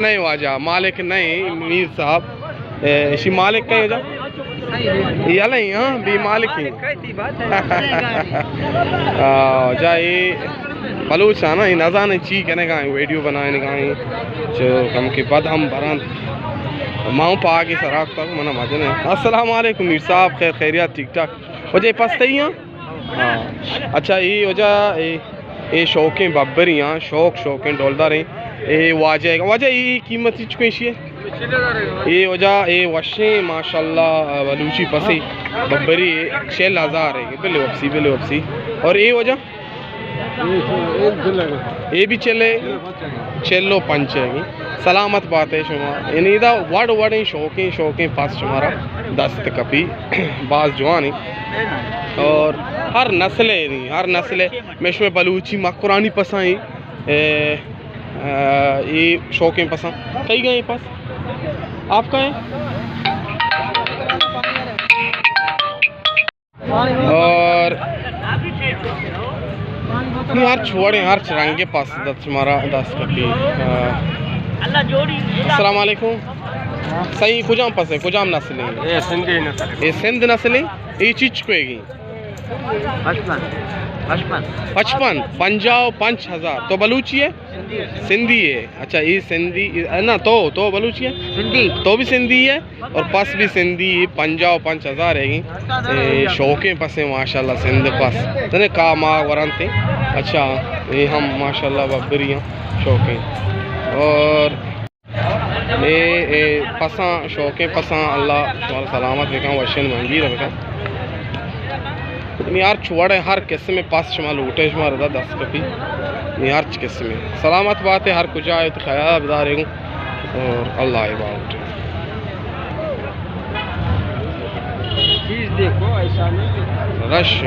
نہیں واجہ، مالک نہیں، میر صاحب۔ اے، اشی مالک کئے واجہ؟ یلہ، ہاں، بے مالک ہی۔ آ، جا اے بلوچ آنا، اے نزانے چی کنگا ایں، ویڈیو بنائینگا ایں۔ چو کم کہ بد ہم برنت۔ ما ہوں پاگی سرا کتگ، منا مزن ایں۔ السلام علیکم میر صاحب، خیر خیریت، ٹھیک ٹھاک؟ واجہ اے پس تئی ہاں؟ ہاں۔ اچھا، اے واجہ، اے، اے شوقیں ببری ہاں، شوق، شوقیں ڈولدار ایں۔ اے واجہ، واجہ اے قیمت چکو ایں اشی؟ اے واجہ، اے وشیں ماشاءاللہ بلوچی پسے ببری، چل ہزار ایں، بلے وپسی، بلے وپسی۔ اور اے واجہ؟ اے بھی چلے، چل و پنچ ایں۔ سلامت بات ئے شما۔ یعنی ادا وڑ وڑیں شوقیں، شوقیں پس شمارا دست کپی، باز جوان ایں۔ اور ہر نسل ایں، ہر نسل ایں۔ مئے شمئے بلوچی مکرانی پساں ایں۔ اے، اے، اے شوقیں پساں۔ کئی گئے پس؟ آپ کا ہے؟ اور نی ہرچ وڑیں، ہرچ رنگیں پس دت شمارا دست کپی۔ آ، السلام علیکم۔ سائیں، کجام پس ایں، کجام نسل ایں؟ اے سندھی نسل ایں۔ اے سندھ نسل ایں؟ اے چی چکو ایں؟ پچپن۔ پچپن۔ پچپن، پنجاہ و پنچ ہزار۔ تو بلوچی ئے؟ سندھی ئے۔ اچھا، اے سندھی، اے، نہ، تو، تو بلوچی ئے؟ سندھی۔ تو بھی سندھی ئے؟ اور پس بھی سندھی، پنجاہ و پنچ ہزار ایں۔ اے شوقیں پس ایں ماشاءاللہ، سندھ پس۔ تنے کا ما ورنت ایں۔ اچھا، اے ہم ماشاءاللہ ببری ایں، شوقیں۔ اور اے، اے پساں، شوقیں پساں، اللہ شمارا سلامت بکن، وشیں منگیر بکن۔ نی ہرچ وڑیں، ہر قسمیں پس شما لوٹے، شمارا دست کپی۔ نی ہرچ قسمیں۔ سلامت بات ئے، ہر کجا ئے تو خیال بدارے گوں۔ اور اللہ عباد۔ چیز دیکھو، ایسا نہیں۔ رش۔